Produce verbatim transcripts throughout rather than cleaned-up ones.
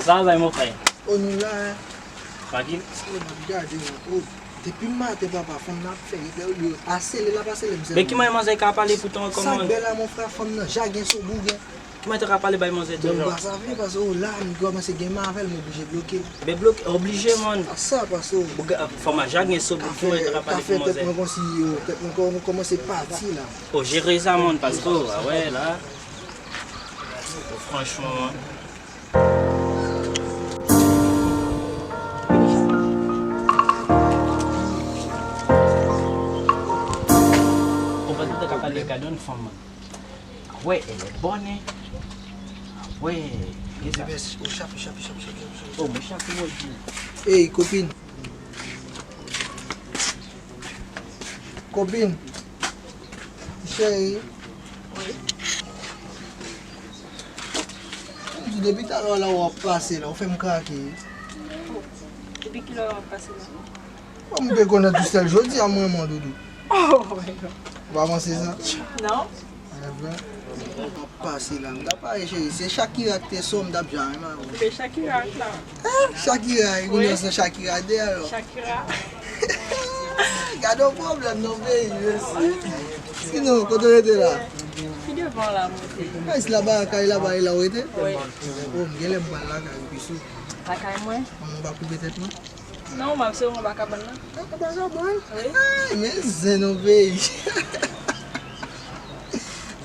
Travay, mon frè. O, nou la, hein? Tranquille. Sa yo m ap gade, man. O, depi maten, papa, fanm nan ap fè, yo, yo, asele l ap asele m sèlman. Men ki manzè ka pale pou tan ankò, man? Sa k bèl la, mon frè, fanm nan, ja gen sou bougen. Ki manzè ka pale bay manzè tou, jan? Bon, m pa sa vle, paske, o, la, m kòmanse gen mal avè l, m oblije bloke l. Ben, bloke, oblije, man. A sa, paske, o, fò m a ja gen sou bougen, ki manzè ka pale pou manzè? Tèt mwen kòmanse pati, la. O, jere sa, man, paske, o, a wè, la. O, franchman, man. Ou pa t ka pale, gade yon fanm, man. Ah ouais, elle est bonne, hein. Ah ouais. Gade sa. Bebe, o, chape, chape, chape, chape, chape, chape. O, mwen chape, mwen di. Ey, kopin. Kopin. Cheri. Wi. M di depi talè la w ap pase la, ou fè m krake. Depi kilè w ap pase la? Bon, m te konnen tou sèl jodi a mwen, mon doudou. Oh my God. Ou pa panse sa? Non. Evre? M ap pase la. M t ap pale, cheri. Se Shakira ki te so, m t ap ja renmen avè w. Se Shakira la. Ah, Shakira, e kounye a se Shakira de alò. Shakira. Gade yon pwoblèm nan peyi, mesye. Sinon, kote w rete la? Pi devan la, monte. Ay, si laba, kay laba, e la w rete? Wi. O, m genlè m pral lakay ou pi sou. Lakay mwen? Manman w pa koupe tèt mwen? Non, m ap sere anba kabann nan. Anba kabann? Wi. Ay, men zen nan peyi.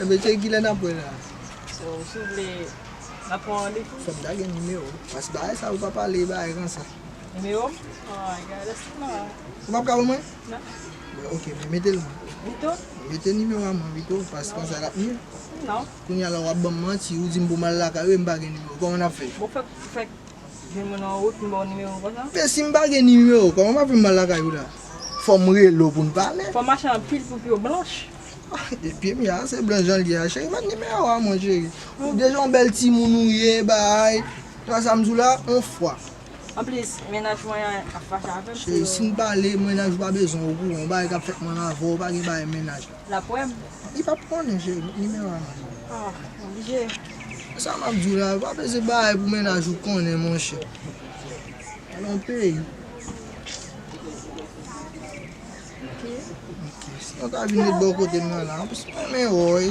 Enben, cheri, kilè n ap wè la? So, si w vle, n ap pran randevou. Fò m ta gen nimewo w. Paske bagay sa, ou pa pale bagay konsa. Nimewo m? Ay, gade sila. Ou p ap ka ban mwen? Non. Ben, ok, men mete l mwen. Vito? Mete nimewo a mwen, Vito, paske konsa l ap mye. Non. Kounye a la, w ap ban m manti, ou di m pou m al lakay ou, e m pa gen nimewo. Kòman n ap fè? Bon, fèk, fèk jwenn mwen nan wout, m ba w nimewo konsa. Men si m pa gen nimewo, kòman m ap fè m al lakay ou la? Fò m rele w pou n pale. Fò mache anpil pou pye w blanch. E pye m ya, se blanch jan l ye a, cheri, ban m nimewo a mwen, cheri. Ou deja yon bèl timoun ou ye, bay. Sa sa m di w la, yon fwa. Anplis, mennaj mwen an ap fache avè m, cheri, si n pale, mennaj ou pa bezwen okouran, yon bagay k ap fèt mwen avè w, pa gen bagay mennaj. L ap wè m. Li p ap konnen, cheri, nimewo a mwen. Ah, oblije. Sa m ap di w la, pa bezwen bagay pou mennaj ou konnen, monchè. Nan peyi. Ok. Ok. Sinon, ta vin ret bò kote m nan la. Anplis, mwen renmen wè w, wi.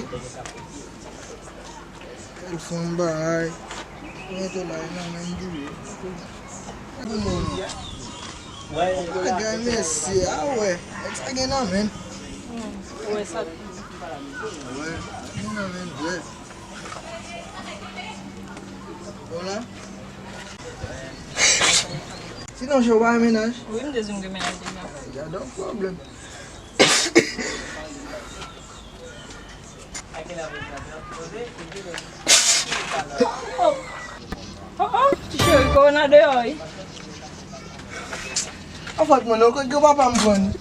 Bèl fanm bagay. Mwen te la, nan men m tou ye. Pou moun. Bagay, mesye, a wè. Nèg sa gen nan men. Hmm, wè sa. Wè, gen nan men, wè. Bon la. Sinon, cheri, ou pa gen mennaj? Wi, m te di m gen mennaj deja. Gade yon pwoblèm. Oh, oh, oh, ti cheri, kòwona deyò, wi. An fòt mwen, non, kote granpapa m pran li?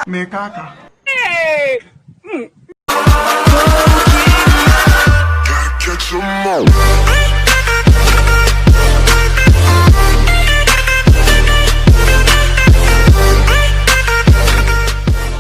Men kaka. Hey!